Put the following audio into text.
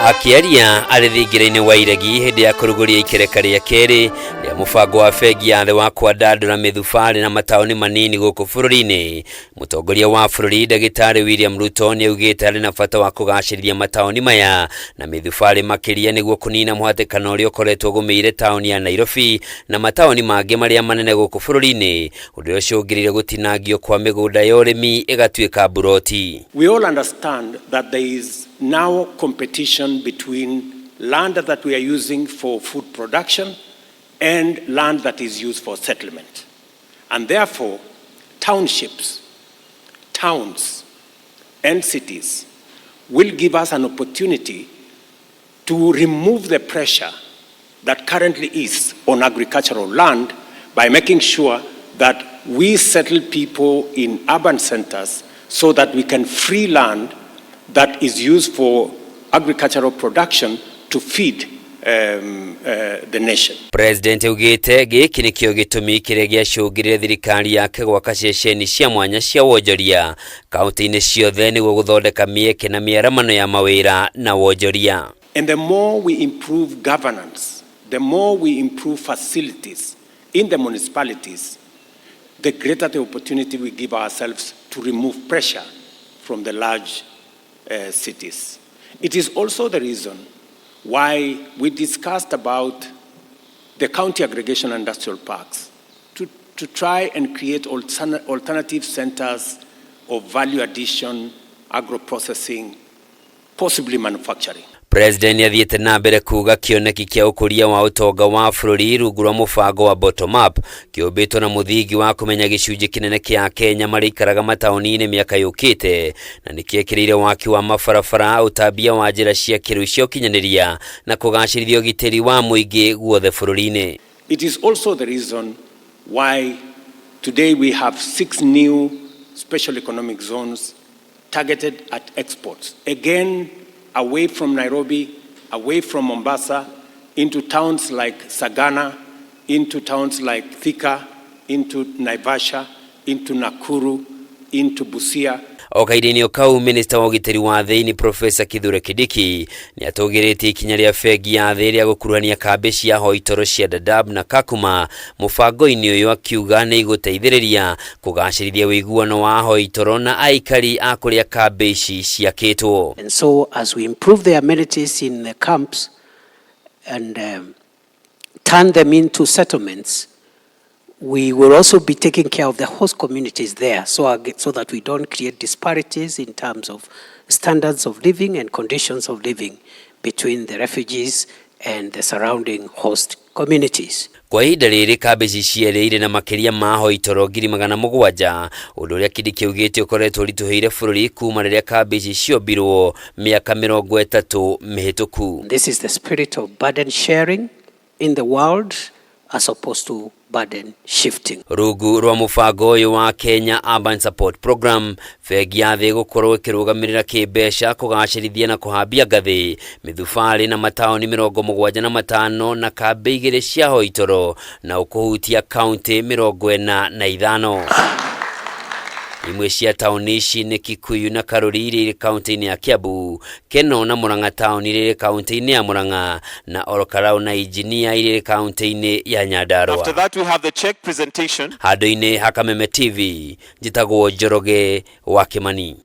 Akĩaria arĩ thingira-inĩ wa iregi hĩndĩ ya kũrugũria ikereka rĩa kerĩ rĩa mũbango wa bengi ya thĩ wa kwandandũra mĩthubarĩ na mataũni manini gũkũ bũrũri-inĩ, mũtongoria wa bũrũri Ndagĩtarĩ William Ruto nĩ augĩte harĩ na bata wa kũgacĩrithia mataũni maya na mĩthubarĩ makĩria nĩguo kũnina mũhatĩkano ũrĩa ũkoretwo ũgũmĩire taũni ya Nairobi na mataũni mangĩ marĩa manene gũkũ bũrũri-inĩ, ũndũ ũrĩa ũcũngĩrĩire gũtinangio kwa mĩgũnda ya ũrĩmi ĩgatuĩka mburoti. We all understand that there is now competition between land that we are using for food production and land that is used for settlement. And therefore, townships, towns, and cities will give us an opportunity to remove the pressure that currently is on agricultural land by making sure that we settle people in urban centers so that we can free land that is used for agricultural production to feed the nation. President augĩte gĩkĩ nĩkĩo gĩtũmi kĩrĩa gĩacũngĩrire thirikari yake gwaka ceceni cia mwanya cia wonjoria kaunti-inĩ ciothe nĩguo gũthondeka mĩeke na mĩaramano ya mawĩra na wonjoria. And the more we improve governance, the more we improve facilities in the municipalities, the greater the opportunity we give ourselves to remove pressure from the large cities. It is also the reason why we discussed about the county aggregation industrial parks to try and create alternative centers of value addition, agro-processing, possibly manufacturing. President nĩathiĩte na mbere kuga kĩoneki kĩa ũkũria wa ũtonga wa bũrũri rungu rwa mũbango wa bottom up kĩũmbĩtwo na mũthingi wa kũmenya gĩcunjĩ kĩnene kĩa Kenya marĩikaraga mataũni-inĩ mĩaka yũkĩte, na nĩkĩekĩrĩire waki wa mabarabara, ũtambia wa njĩra cia kĩrĩu cia ũkinyanĩria na kũgacĩrithia ũgitĩri wa mũingĩ guothe bũrũri-inĩ. It is also the reason why today we have six new special economic zones targeted at exports. Again, away from Nairobi, away from Mombasa, into towns like Sagana, into towns like Thika, into Naivasha, into Nakuru, into Busia. O kahinda-inĩ o kau, minista wa ũgitĩri wa thĩinĩ Profesa Kithure Kindiki nĩ atũgĩrĩtie ikinya rĩa bengi ya thĩ rĩa gũkuruhania kambĩ cia ahoi toro cia Dadaab na Kakuma mũbango-inĩ ũyũ, akiuga nĩ igũteithĩrĩria kũgacĩrithia ũiguano wa ahoi toro na aikari a kũrĩa kambĩ ici ciakĩtwo. And so as we improve the amenities in the camps and turn them into settlements, we will also be taking care of the host communities there so that we don't create disparities in terms of standards of living and conditions of living between the refugees and the surrounding host communities. Kwa ihinda rĩrĩ, kambĩ ici cierĩ irĩ na makĩria ma ahoi toro 700,000, ũndũ ũrĩa Kindiki augĩte ũkoretwo ũritũhĩire bũrũri kuma rĩrĩa kambĩ ici ciombirwo mĩaka 30 mĩhĩtũku. This is the spirit of burden sharing in the world as opposed to burden shifting. Rungu rwa mũbango ũyũ wa Kenya Urban Support Program, bengi ya thĩ ĩgũkorwo ĩkĩrũgamĩrĩra kĩmbeca kũgacĩrithia na kũhambia ngathĩ mĩthubarĩ na mataũni 75 na kambĩ 2 cia ahoi toro, na ũkũhutia kaunti 45. Imwe cia taũni ici nĩ Kikuyu na Karuri iria irĩ kaunti-inĩ ya Kiambu, Keno na Murang'a taũni iria irĩ kaunti-inĩ ya Murang'a, na Olkalou na Injinia iria irĩ kaunti-inĩ ya Nyandarua. After that, we have the check presentation. Handũ-inĩ ha Kameme TV, njĩtagwo Njoroge wa Kimani.